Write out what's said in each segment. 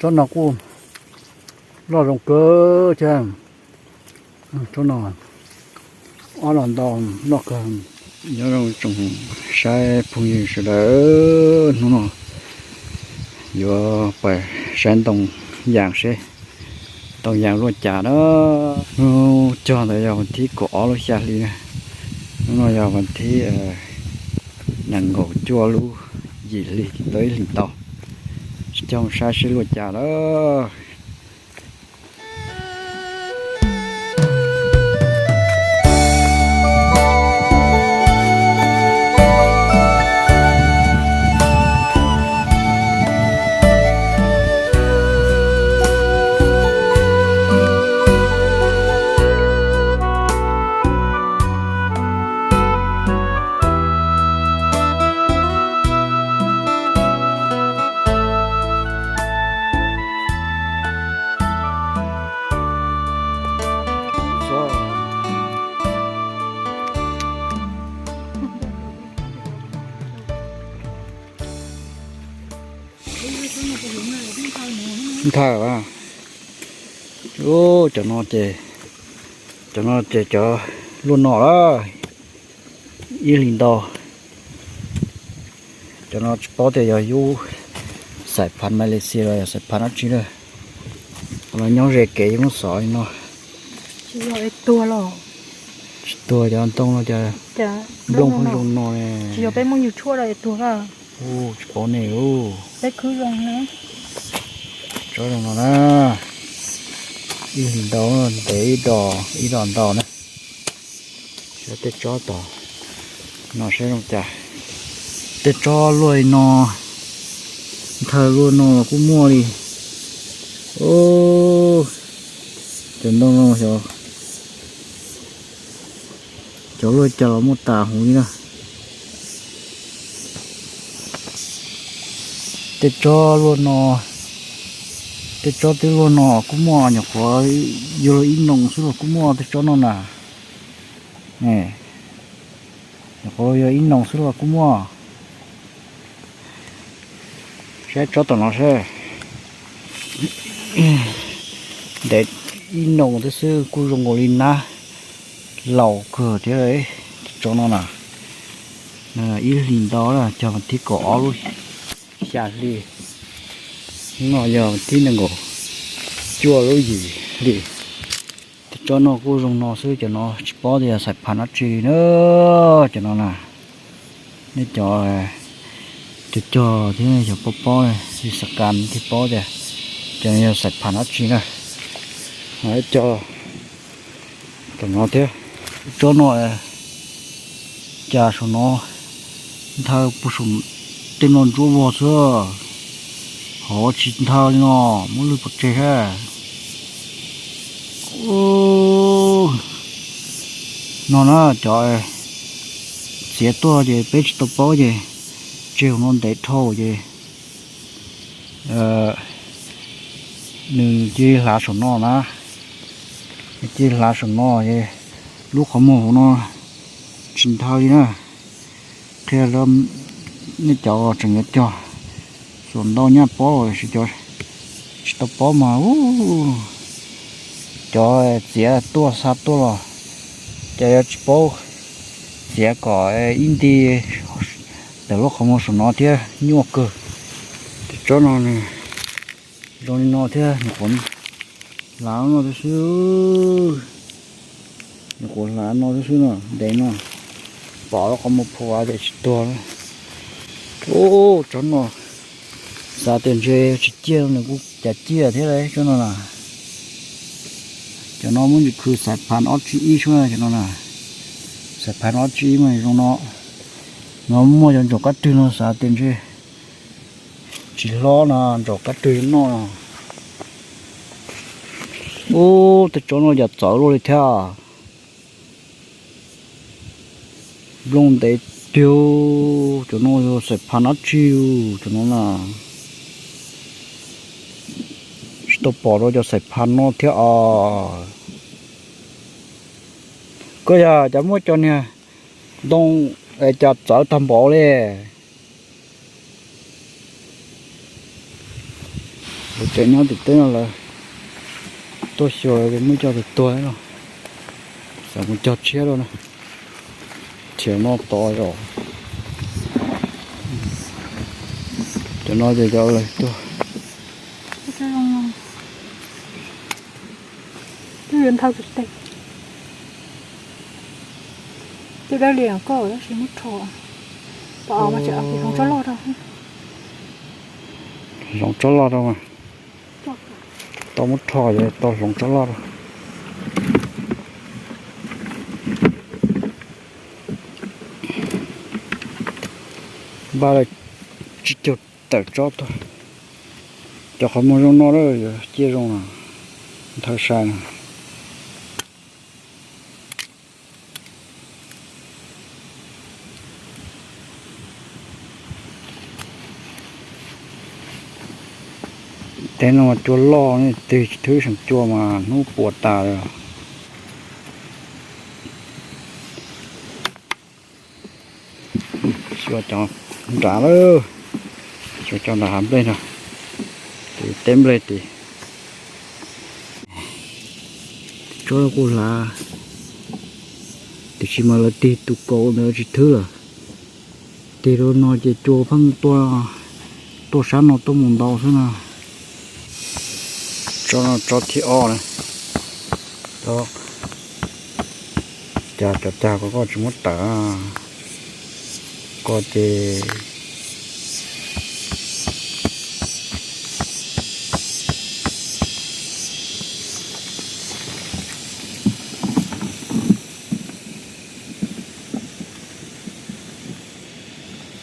Tsob no kuj loj zoo kawg thiab. Tsob no ob los ntau loj kawg. Nyob zoo tsoom saib phooj ywg sawv daws, hnub no yuav pais saib ntoo yas seb ntoo yas luaj cas na. Hnub cog ntawd yog vas thib kaum ob lub xya hli na. Hnub no yog vas thib nees nkaum cuaj lub yim hli tau ib hlis ntau. Cog saib seb luaj cas lawm. Nthaw a, cov no ces, cov no ces cov luaj no lawm, ib hlis ntau. Cov no tsis paub tias yog yub xaim phav Malaysia los yog xaim phav dab tsi lawm. Los nyob ze kev yus lub xov li no. Tsis tuag cov ntoo no cas nplooj pheej zoo no ne. Tsis paub ne. Tsob zoo no na, ib hlis ntau, ntev ib dos ib dos ntau na. Saib tej tsob tom no saib zoo cas. Tej tsob luaj li no, nthaw luaj no los kuj muaj li. Cov ntoo no xyov cov luaj cas los muaj tas huv li na. Tej tsob luaj no, tej tsob twb luaj no kuj muaj, nyuam qhuav yuav luag ib noo xwb los kuj muaj tej tsob no na. Nyuam qhuav yuav ib noo xwb los kuj muaj. Saib tsob tom no seb. Ntev ib noo thiab xwb kuj zoo nkaus li nab laus kawg thiab. Tsob no na, ib hlis ntau, cog vas thib kaum ob lub xya hli, no yog vas thib nees nkaum cuaj lub yim hli. Tej tsob no kuj zoo no xwb, cov no tsis paub tias yog xaim phav dab tsi na. Cov no na, nej cov cog cog thiab cov paub paub li xav kas thiaj paub tias cov no yog xaim phav dab tsi na. Cog tom no thiab. Tsob no cas saum no nthaw puag saum tej no ntsuab vog xwb, hov tsis nthaw li no, muab lwg pov tseg seb. No na, cov txiav tuaj ces peb tsis tau paub ces tseg hauv no ntev dhau ces nws cia li hlav saum no na, nws cia li hlav saum no es lub qhov muag hauv no tsis nthaw li na. Qhia nej cov tseem yuav cog, xuas ntau nyaj paub los sis cov tsis tau paub mas cov txiav tuaj xa tuaj los ces yuav tsis paub, txiav kom ib nti ntawm lub qhov muag saum no thiab nyuaj kawg. Tej tsob no nws zoo li no thiab, nyuam qhuav hlav no xwb, nyuam qhuav hlav no xwb no, ntev no, pom lub qhov muag phua ces tsis tuag li. Ub, tsob no xav tias ntshe tsis ciaj no nws kuj cas ciaj thiab lauj, tsob no na. Cov no muab ntsis khwv xaim phav ob tsib ib xwb na, cov no na. Xaim phav ob tsib ib mas zoo no. No muaj cov ntsaum kab rwg no xav tias ntshe tsis hlob no ntsaum kab rwg noj. Ub, tej tsob no yam txawv luaj li thiab. Nplooj ntev tiag, cov no yog xaim phav dab tsi, cov no na. Tsis tau pom rau cov xaim phav no thiab os. Koj yog cas muab cov niag ntoo cas txawv tag npaum li. Lawv tseem nyob tim teb no lawv tuaj xyuas muab coj tuag tuag no, xav mus cog tshiab rau na. Rhiav no tod os. Cov no ces cov lawv tuaj. Tej dawb li koj tab sis muab rho, pom mas tseem hloov tsob loj rau. Hloov tsob loj rau mas. Tau muab rho ces tau hloov tsob loj rau. Npaj tsib caug tawm tsob tuaj. Cov qhov muag zoo no lawm yuav ciaj zoo no, nthaw sai no. Teb no mas cua loj, twg thwb seem cua mas hnub puas tas li. Xyuas cov nrad lawm, xyuas cov nrad hav nplej no, tes teb nplej tes. Tsob kuj hlav, tiam sis mas lawv tig tus kaus ntawd tsis thwb lawm. Tig rau no ces cua pheej tuaj, tuaj sab no tuaj mus ntau xwb no. Tsob no tsob thib ob na. Cas cov cag ko koj tsis muab tawm, ko ces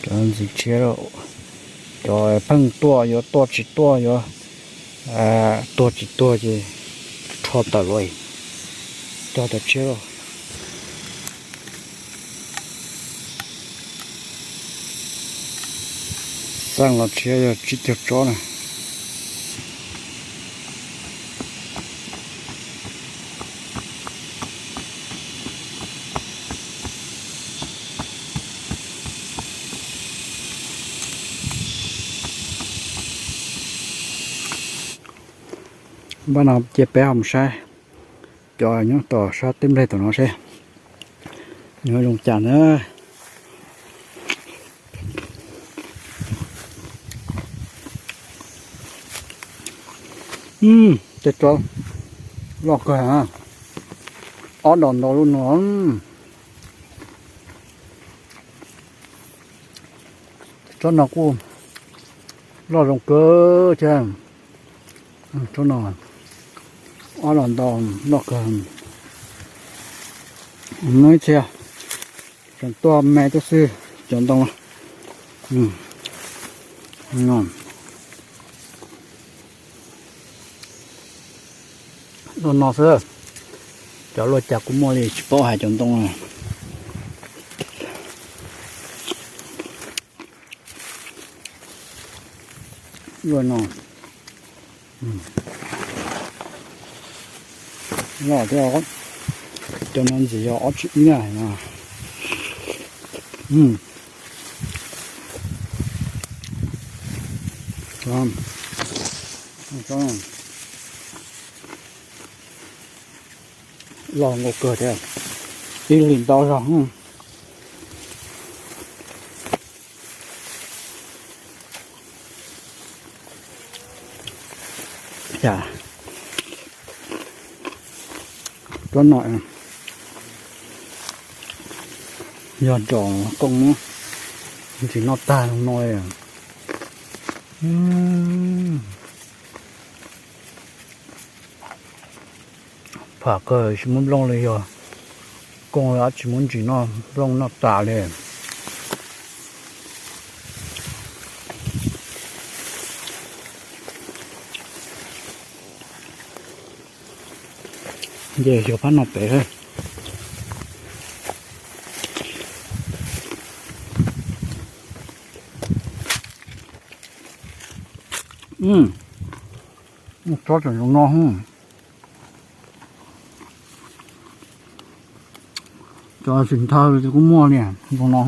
cov ntxiv tshiab, cov pheej tuaj yuav tuaj tsis tuaj yuav tuag tsis tuag ces rho tawm los, cog cov tshiab. Xaj los tshiab yog tsib caug tsob na. Npaj no cia peb ho mus saib cov nyob tom sab teb nplej tom no seb nyob zoo cas na. Tej tsob loj kawg, ob dos ntau lub no. Tsob no kuj loj zoo kawg thiab. Tsob no ob los ntau, loj kawg. Muab ib txhia tseem tuaj me tuaj xwb cov ntoo no. Luaj no xwb, cov luaj cas kuj muaj li tsis paub hais cov ntoo no. Luaj no loj thiab, cov no ntxiv yog ob tsis ib na. Loj nkauj kawg thiab, ib hlis ntau zog. Tsob no yog nrog kooj muab ntsis noj tag no. Pham kawg tsis muaj nplooj li, yog kooj dab tsis muaj ntsis noj nplooj noj tas li. Ces xyov phab no pem. Tsob tseem zoo no. Cov tsis nthawj kuj muaj li zoo no.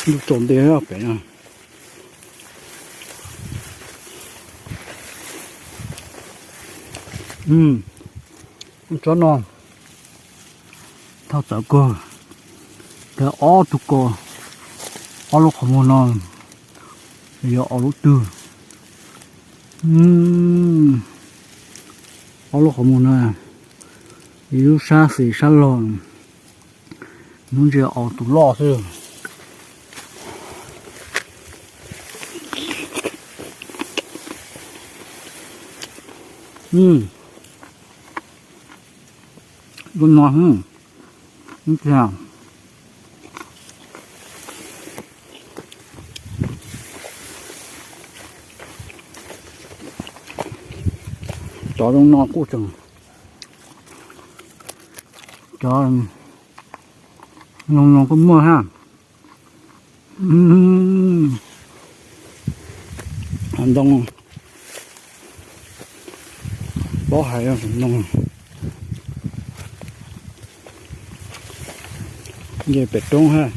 Ntuj tsaus nti pem no. Tsob no thauj txawv kawg, ces ob tug ko, ob lub qhov muag no yog ob lub twg. Ob lub qhov muag no, ib lub sab xis sab laug, hnub ntsia aus tus loj xwb. Lub no, cov zoo no kuj tseem, cov zoo no kuj muaj hab. Ntoo, paub hais ntoo, nce pem roob hab,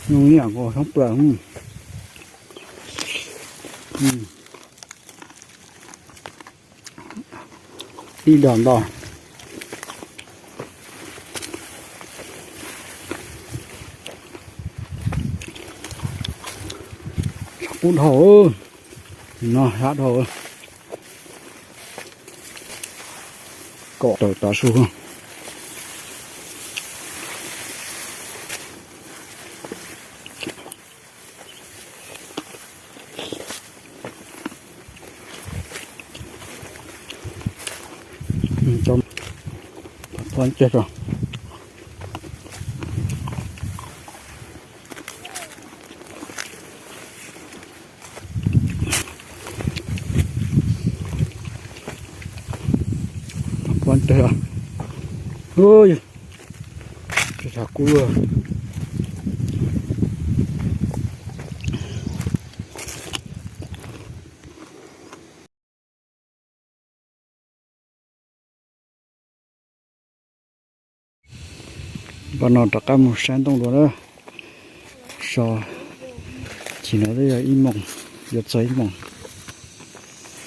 zoo ib yam nkaus thoob plaws. Ib dag ntau. Tshav kub dhau, no sab dhau. Kom tawm tav su. Npaj no rov qab mus saib ntoo dua na. So, chim no twb yog ib moos, yuav txog ib moos.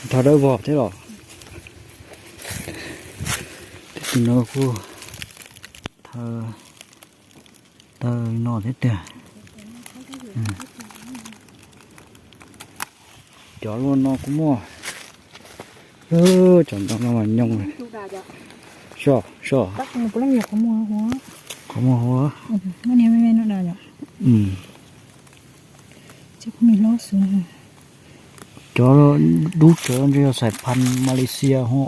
Thaw dawb vog thiab los. Tim no kuj thaw tawg no thiab tiag. Cov luaj no kuj muaj. Cov ntoo no mas nyoos. So, so. Qhov muag huv. Cov dub cov ntshe yog xais phas Malaysia ho.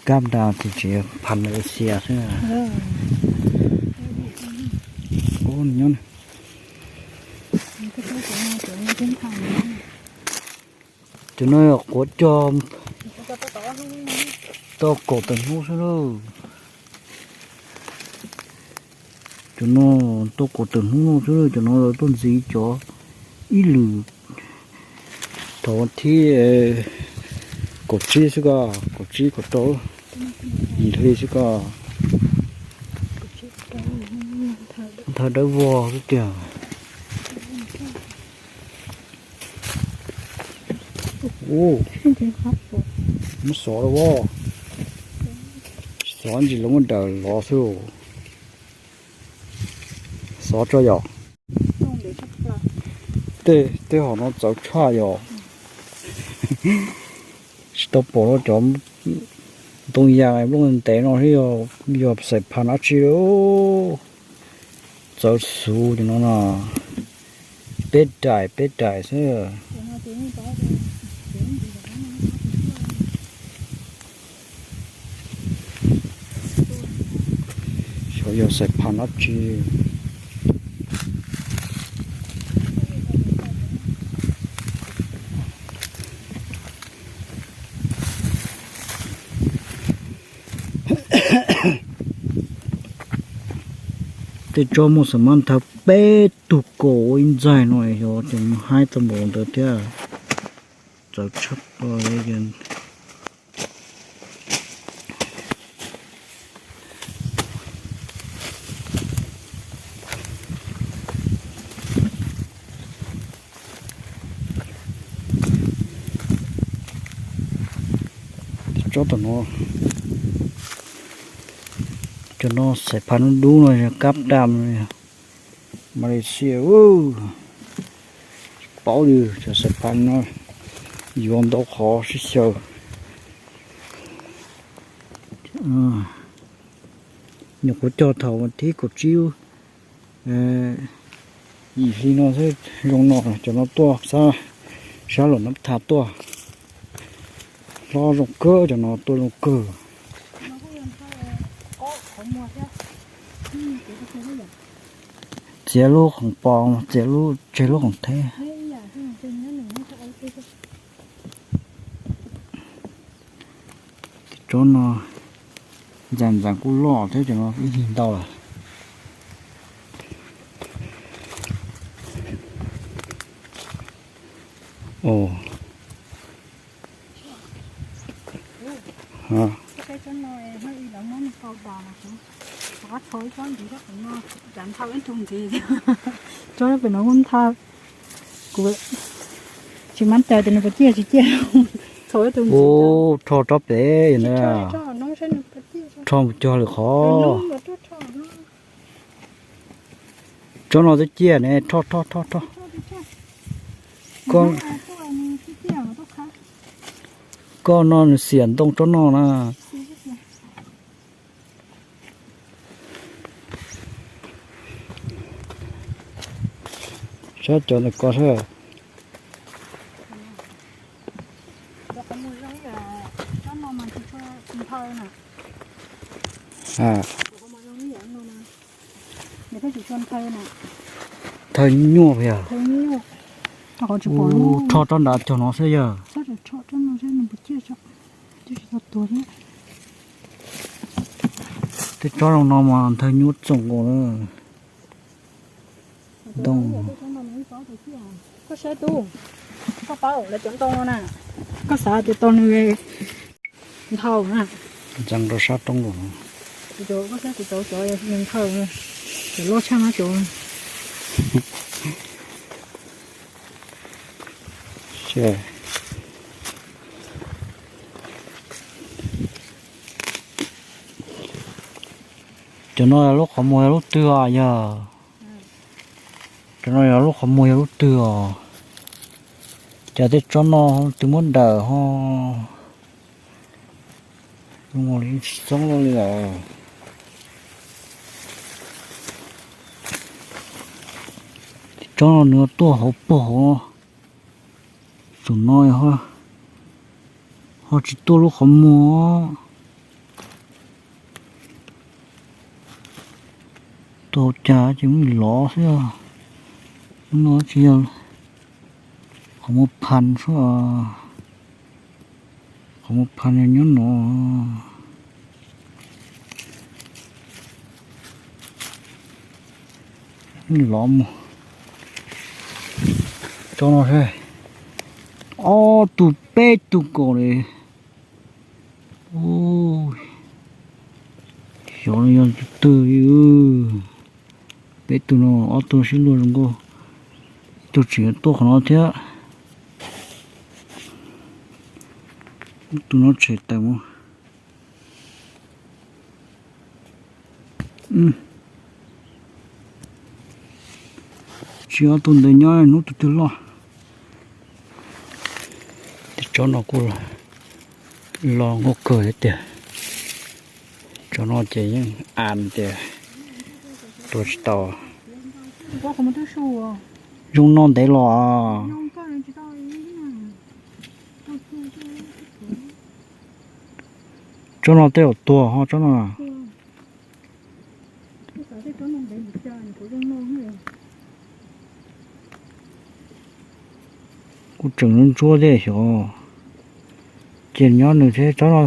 Kab da ces tsis, phas Malaysia xwb. Cov no yog quav cog, tau kaum tawm hnub xwb lawm. Cov no tau kaum tawm hnub no xwb, cov no tuaj ntxiv cov ib lwm thaum thib kaum tsib xwb ko, kaum tsib kaum rau, yim hli xwb ko. Thaw dawb vog xwb tiag. Muab xov, xov ntsis los muab daws lov xwb. Xov tso yom. Tej, tej hom no txawv tshaj yom. Tsis tau pom cov ntoo yas nplooj ntev no thiab, yog xais phas dab tsi. Txawv xuv cov no no. Peb daim peb daim xwb. Xyov yog xais phas dab tsi. Tej tsob muaj xav mas nthawv peb tug kaum ua ib ntxaig no, xyov ces haib tau npaum ntawd thiab. Txawv tshaj plaws li. Tsob tom no, cov no xais phav dub dub no yog kab dam, Malaysia. Tsis paub li cov xais phav no yuav ntau qhov sib xyaw. Nyuam qhuav cog thaum thib kaum tsib yim hli no xwb. Zoo no, cov no tuaj sab Luam Nab Tha tuaj. Hlob zoo kawg, cov no tuaj zoo kawg. Txiav lub khoom pos, txiav lub, tseg lub khoom theb. Tsob no ntxeev ntxeev kuj loj thiab, cov no ib hlis ntau lawm. Tsob pem no kuj ntha, kuv tsis mab cai tias nws puas ciaj tsis ciaj. Rho tsob pem na, rho mus cog lwm qhov. Tsob no twb ciaj ne, rho rho rho rho. Koj no nws xiam ntoo tsob no na. Saib cov ntawm ko seb. Thawj nyuaj yog, rho rau nrad cog no xwb yog. Tej tsob zoo no mas nthawv nyuaj txoom nkaus na. Ntoo. Koj saib tub, koj paub lawv cov ntoo no na, koj xav tias tau nws nthau na. Ntxeev rau sab roob los. Koj saib kuv cov cov nthau, cov loj tshaj no cov. Cov no yog lub qhov muag yog lub twg os yog? Cov no yog lub qhov muag yog lub twg os? Cas tej tsob no twb muab dawm ho zoo li tsis txoob luaj li lawm. Tsob no nws tuaj hauv pog hauv. Tsob no ho tsis tuaj lub qhov muag. Tuaj hauv cas ces muab lov xwb. No tsis yog qhov muag phas xwb. Qhov muag phas nyob no. Lov mus. Tsob no seb. Ob tug peb tug kaus li. Xyov yog tus twg li. Peb tug no ob tug sib luag zoo nkauj. Ib tug tseem tuaj qhov no thiab. Tus no tshem tawm mus. Tsis ob tug ntawd nyob hnub tus twg loj. Tej tsob no kuj los nkauj kawg thiab tiag. Tsob no ces yeej as tias tua tsis tau. Zoo no ntev los. Tsob no tej zaum tuag ho tsob no. Kuj tseem ntsuab thiab xyov. Ces nyob nws thiab tsob no,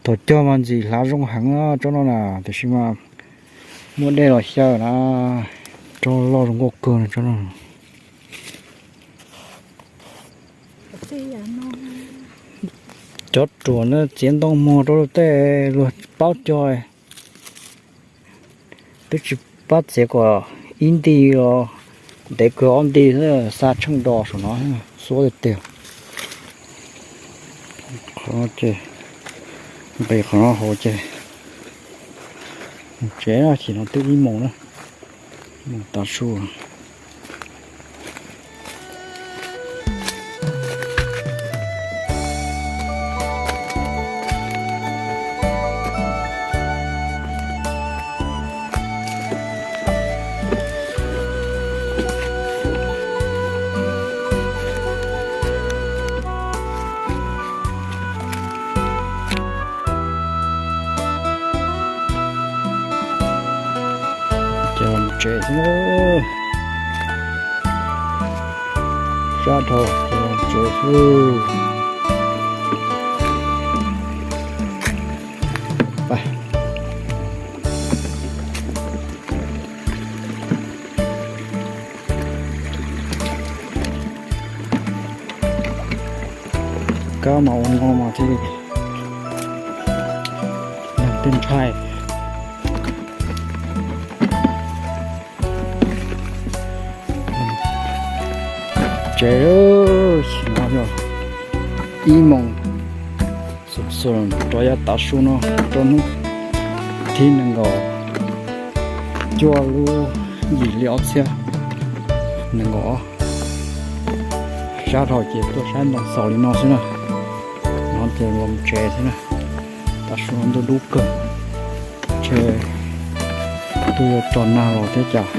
thaum cog mas ntxim hlav zoo heev tsob no na, tiam sis mas muaj dej los xyaw na, tsob loj zoo nkauj kawg tsob no. Cov ruam no txiav ntoo muag rau tej luag paub cog. Twb tsis pab txiav kom ib nti los ntev kawg, ob nti xwb xa tsheej do saum no xuab tiag tiag. Qhov no ces Nqis qhov no hauv ces mus tsev, tam sim no twb ib moos na, ib moos tav su. Ces los tsev xwb, sab dhau ces los tsev xwb. Kab mas ua no mas thiaj li yog tej ntshai. Tsev, tam sim no yog ib moos xwb, rov yav tav su no rau hnub thib nees nkaum cuaj lub yim hli ob txhiab nees nkaum ob. Sab dhau ces tuaj saib ntoo xaus li no xwb na. No ces los tsev xwb na. Tav su no ntuj dub kawg, ntshe twb yuav tso nag los thiab cas.